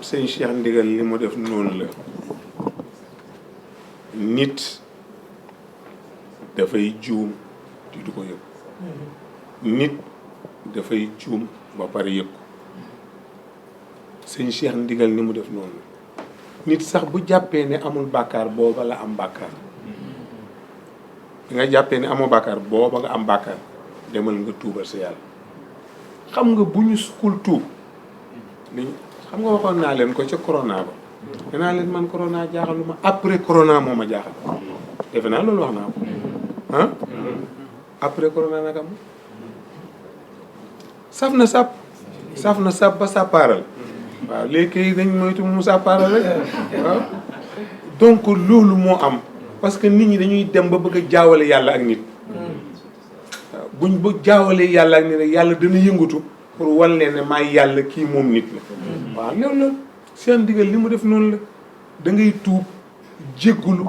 sëñ Cheikh Ndigueul li mu def noonu la nit dafay juum te du ko yëg nit dafay juum ba pare yëg ko sëñ Cheikh Ndigueul ni mu def noonu la nit sax bu jàppee ne amul bàkkaar booba la am bàkkaar nga jàppee ne amoo bàkkaar booba nga am bàkkaar demal nga tuubal sa yàlla xam nga bu ñu sukkul tuub xam nga waxoon naa leen ko ca corona ba danaa leen man corona jaaxaluma après corona moo ma jaaxal defe naa loolu wax naa ko ah après corona nag am saf na sàpp ba sàppaaral waaw léegi kay dañ moytu mu sàppaaral rek waaw donc loolu moo am parce que nit ñi dañuy dem ba bëgg a jaawale yàlla ak nit waaw buñ ba jaawalee yàlla ak nit rek yàlla dana yëngatu pour wan leen ne maay yàlla kii moom nit la waaw loolu la seen ndigal li mu def noonu la da ngay tuub jéggulu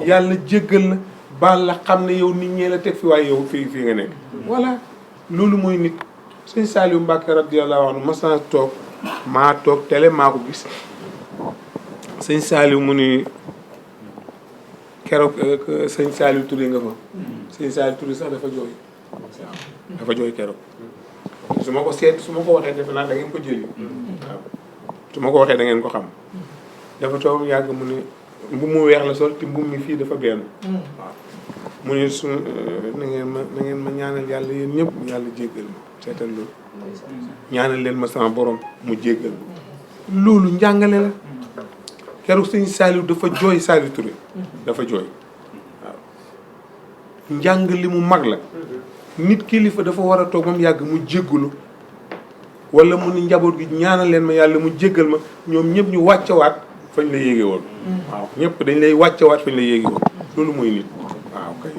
yàlla jéggal la baal la xam ne yow nit ñee la teg fi waaye yow fii nga nekk voilà loolu mooy nit sëñ Saliou Mbacke radiyallahu anhu mas naa toog maa toog télé maa ko gis sëñ Saliou mu ni keroog sëñ Saliou Touré nga fa sëñ Saliou Touré sax dafa jooy keroog su ma ko waxee defe naa da ngeen ko jëli waaw su ma ko waxee da ngeen ko xam dafa toog yàgg mu ne mbubb mu weex la sol te mbubb mi fii dafa benn waaw mu ne su na ngeen ma ñaanal yàlla yéen ñëpp yàlla jéggal ma seetal loolu ñaanal leen ma sama borom mu jéggal ma loolu njàngale la keroog sëñ Saliou dafa jooy Saliou Touré dafa jooy waaw njàng li mu mag la nit kilifa dafa war a toog ba mu yàgg mu jéggalu wala mu ni njaboot gi ñaanal leen ma yàlla mu jéggal ma ñoom ñëpp ñu wàccawaat fañ la yéege woon waaw ñëpp dañ lay wàccawaat fañ la yéege woon loolu mooy nit waaw kay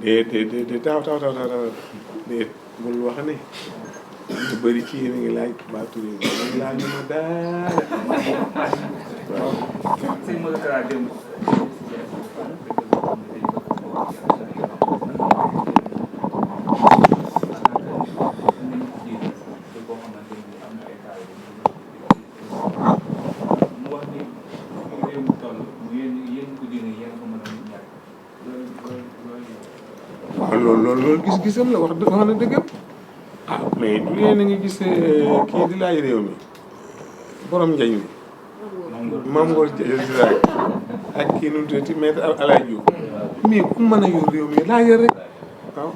déet taw déet bul wax ne ñu bëri ci yéen a ngi laaj baatu réew mi laaj ma daal waaw. waaw loolu gis-gisam la wax na dëggam ah mais du yéen a ngi gis kii di laaj réew mi borom njañ mi maam Ngor Diagne ak kii nu mu tuddati maître Alaaj Diouf mais ku mën a yor réew mi laajal rek waaw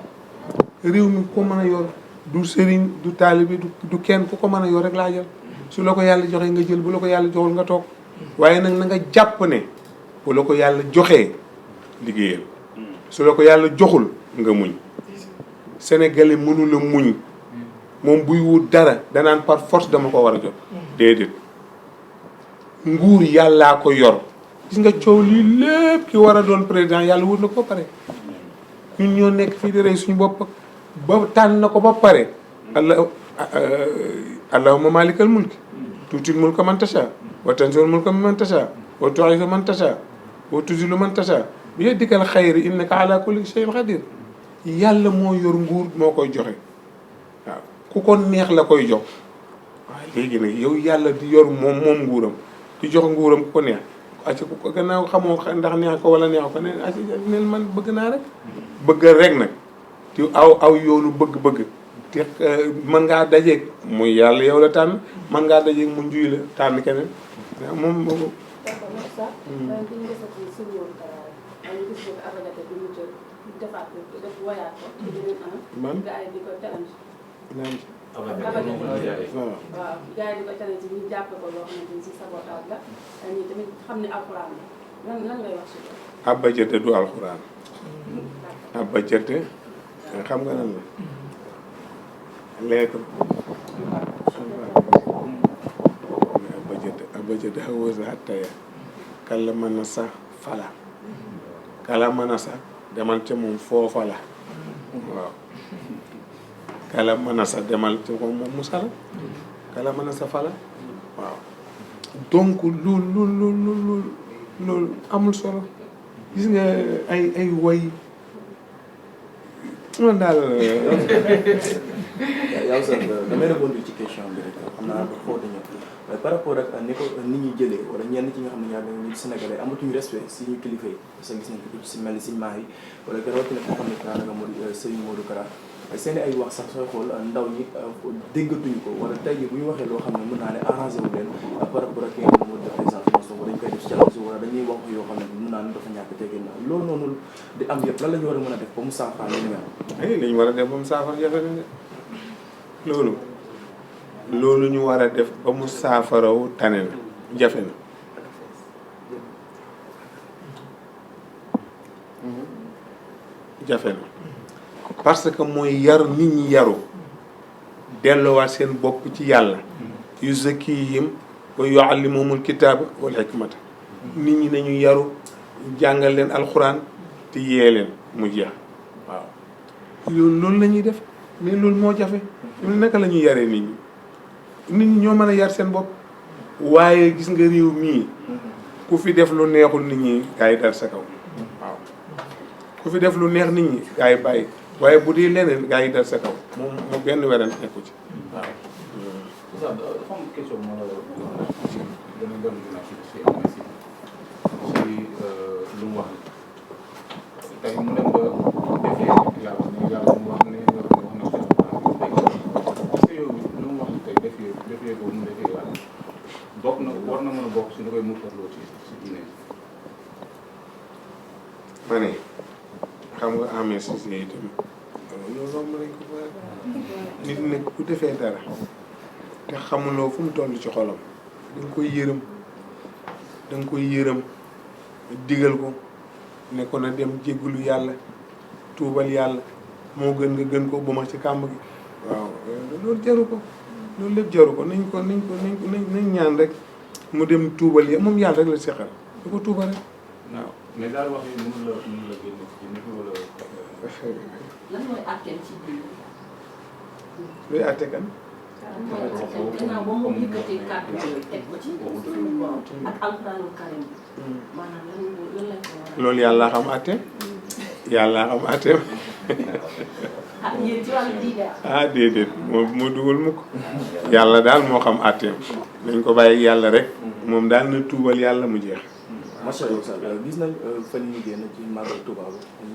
réew mi ku mën a yor du sëriñ du taalibe du kenn ku ko mën a yor rek laajal su la ko yàlla joxee nga jël bu la ko yàlla joxul nga toog waaye nag na nga jàpp ne bu la ko yàlla joxee liggéeyal su la ko yàlla joxul nga muñ sénégalais mënu la muñ moom buy wut dara danaan par force dama ko war a jot déedéet nguur yàllaa ko yor gis nga coow lii lépp ki war a doon président yàlla wut na ko pare ñun ñoo nekk fii di rey suñu bopp ba tànn na ko ba pare allahumma malikal mulki tuutil mulka man tasha wa tanzi'ul mulka mimman tasha wa tu'izzu man tasha wa tuzillu man tasha bi yadikal xayri innaka ala kulli shay'in qadir yàlla moo yor nguur moo koy joxe waaw ku ko neex la koy jox waaw léegi nag yow yàlla di yor moom nguuram di jox nguuram ku ko neex acca ku ko gannaaw xamoo ndax neex ko wala neex ko ne acca neel man bëgg naa rek bëgg rek nag te aw yoonu bëgg-bëgg te mën ngaa dajeeg muy yàlla yow la tànn mën ngaa dajeeg mu njuy la tànn keneen waaw moom man waaw gars yi di ko challenge ñu jàppe ko loo xamante ni si sabotage la ñu tamit xam ne alxuraan la lan ngay wax si loolu. abba jëtte du alxuraan abba jëtte xam nga nan la lettre abba jëtte xawasa attaya kala mën na sax fala kala mën a sax demal ca moom foofa la waaw kala mën a sa demal ci moom mu sala kala mën a sa fala waaw donc loolu loolu amul solo gis nga ay woy man daal. yow sax damay répondre ci question bi rek xam naa dafa xaw a ñëw par rapport ak ni ko nit ñi jëlee wala ñenn ci nga xam ne ñaar ñu Sénégalais amatuñu respect si ñu kilifa yi parce que gis nañ ko si mel ni Sëñ Mahi wala rawatina koo xam ne daanaka moo di Serigne Modou Kara seen ay wax sax sooy xool ndaw ñi déggatuñu ko wala tey jii bu ñu waxee loo xam ne mën naa ne arrangé wu leen par rapport ak ki nga xam ne moo di présentation wala dañ koy def ci rajo wala dañuy wax yoo xam ne mën naa ne dafa ñàkk teggin la loolu noonu di am yëpp lan la ñu war a mën a def ba mu saafara li mel. li ñu war a def ba mu saafara jafe na de loolu ñu war a def ba mu saafaraw tane na jafe na jafe na parce que mooy yar nit ñi yaru delloowaat seen bopp ci yàlla yuzakkihim wa yuallimuhumul kitaaba wal hikmata nit ñi nañu yaru jàngal leen alxuraan te yee leen mu jeex waaw loolu la ñuy def mais loolu moo jafe naka la ñuy yaree nit ñi ñoo mën a yar seen bopp waaye gis nga réew mii ku fi def lu neexul nit ñi gaa yi dal sa kaw waaw ku fi def lu neex nit ñi gaa yi bàyyi waaye bu dee leneen gaa yi dal sa kaw moom benn werante nekku ci waaw. dafa am question bu ma la gën a doon si lu mu wax tey mu dem ba defee yàlla mu wax ne wax na est-ce que yow lu mu wax tey defee boobu mu defee yàlla bokk na war na mën a bokk si lu koy murtaloo si diine ma ne xam nga amee société itam loolu romb nañ ko fa nit nag ku defee dara te xamuloo fu mu toll ci xolam da nga koy yërëm digal ko ne ko na dem jéggalu yàlla tuubal yàlla moo gën nga gën ko ba ma ci kàmb gi waaw loolu jaru ko loolu lépp jaru ko nañ ñaan rek mu dem tuubal ya moom yàlla rek la seqal da ko tuubal rek waaw. mais daal wax yi mënul la génne ci nit wala. lan mooy àtteem ci biir. luy àtte kan. gannaaw ba mu yëkkatee kàddu yooyu teg ko ci. ak alxuraanul karim maanaam lan lañ ko war a. loolu yàlla xam àtte. yàlla xam àtte. ah yéen ci wàllu diine. ah déedéet moo dugal mukk yàlla daal moo xam àtteem nañ ko bàyyi yàlla rek moom daal na tuubal yàlla mu jeex. macha allah gis nañ fan yii ñu génn ci Magal Touba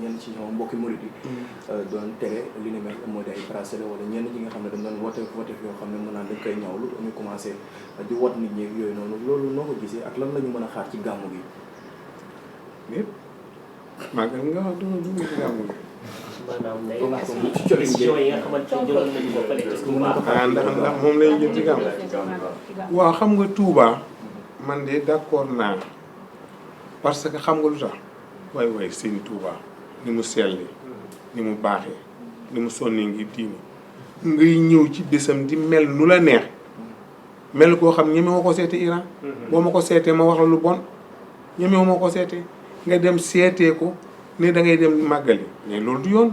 ñenn ci ñoom mbokki murit yi doon tere li ni mel moo di ay bracelet wala ñenn ñi nga xam ne dañ doon wote yoo xam ne mën naa dañ koy ñawlu ñu commencé di wot nit ñi yooyu noonu loolu noo ko gisee ak lan la ñu mën a xaar ci gàmmu gi. yëpp Magal nga wax duma dugg ci gàmmu gi. maanaam day wax ci émission yi nga xamante ne jëloon nañu ko fële ci Touba. ndax moom lay jël ci gàmmu. waaw xam nga Touba man de d'accord naa. parce que xam nga lu tax waay seen Touba ni mu selli ni mu baaxee ni mu sonni ngir diine ngay ñëw ci bésam di mel nu la neex mel koo xam ñeme ma ko seete Iran boo ma ko seetee ma wax la lu bon ñeme ma ko seetee nga dem seetee ko ne da ngay dem màggali mais loolu du yoon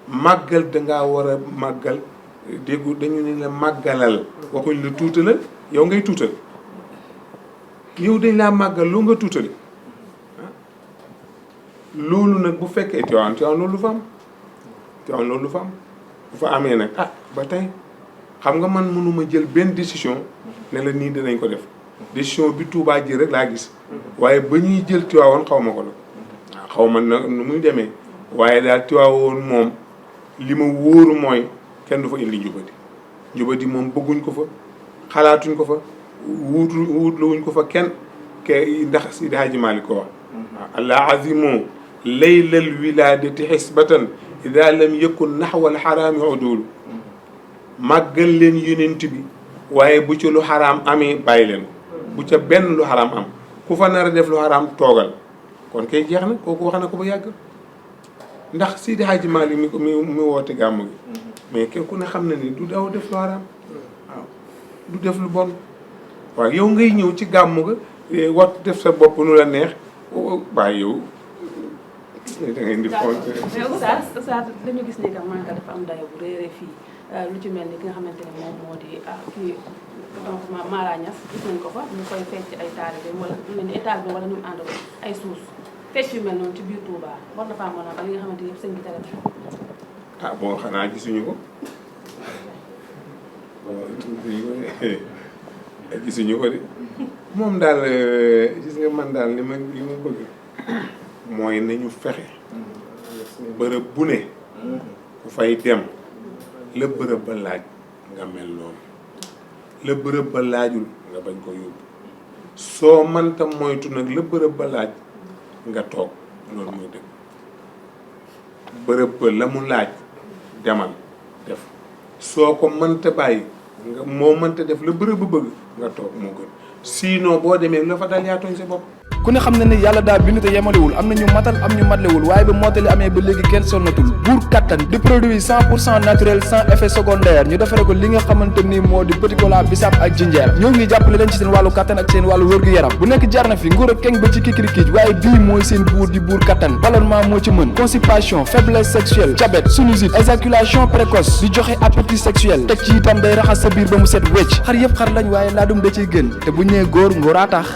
màggal dangaa war a màggal déggu dañu ne la màggalal waxuñ la tuutalal yow ngay tuutal yow dañ laa màggal loo nga tuutali loolu nag bu fekkee Tiwaawan loolu lu fa am Tiwaawan loolu lu fa am bu fa amee nag ba tey xam nga man mënuma jël benn décision ne la nii dinañ ko def décision bi Touba jël rek laa gis waaye ba ñuy jël Tiwaawan xaw ma ko nag waaw xaw ma nag nu muy demee waaye daal Tiwaawan moom li ma wóoru mooy kenn du fa indi njubadi moom bëgguñ ko fa xalaatuñ ko fa wuutluwuñ ko fa kenn ndax Seydi Hadji Malick ko wax allah azimu laylal wiladati xisbatan ida lam yakun naxwal xaraami udul màggal leen yonent bi waaye bu ci lu xaraam amee bàyyi leen bu ca benn lu xaraam am ku fa nar a def lu xaraam toogal kon kay jeex na kooku wax na ko ba yàgg ndax Seydi Hadji Malick mi woote gàmmu gi mais kenn ku ne xam na ni du daw def lu xaraam waaw du def lu bon waaw yow ngay ñëw ci gàmmu ga wat def sa bopp nu la neex waaye yow da ngay indi fonk. mais Oustaz dañu gis ni que manque dafa am dayo bu réeree fii lu ci mel ni ki nga xamante ne moom moo di kii donc Mara Niass gis nañ ko fa ñu koy fecc ay taalibe wala ñu ne état bi wala ñu ànd ay suus fecc yu mel noonu ci biir Touba war na faa mën a ba li nga xamante ne yëpp sëñ bi tere na. Bon xanaa gisuñu ko gisuñu ko de moom daal gis nga man daal li ma bëgg mooy nañu fexe bërëb bu ne ku fay dem la bërëb ba laaj nga mel noonu la bërëb ba laajul nga bañ ko yóbbu soo mënta moytu nag la bërëb ba laaj nga toog loolu mooy dëgg bërëb ba la mu laaj demal def soo ko mënta bàyyi nga moo mënta def la bërëb ba bëgg nga toog moo gën sinon boo demee la fa dal yaa tooñ sa bopp. ku ne xam na ni yàlla daa bindu te yemalewul am na ñu matal am ñu matlewul waaye ba mottali amee ba léegi kenn sonnatul buur kattan di produit 100% naturel sans effet secondaire ñu defare ko li nga xamante ni moo di petit cola bisaab ak jinjeer ñoo ngi jàppale leen ci seen wàllu kattan ak seen wàllu wërgu-yaram bu nekk jar na fi nguur ak keng ba ci kikirikiij waaye bii mooy seen buur di buur kattan ballonnement moo ci mën constipation faiblesse sexuelle diabète sinusite éjaculation précoce di joxe appétit sexuel teg ci itam day raxas sa biir ba mu set wecc xar yëpp xar lañ waaye laadum da ciy gën te bu ñëwee góor ngóoraa tax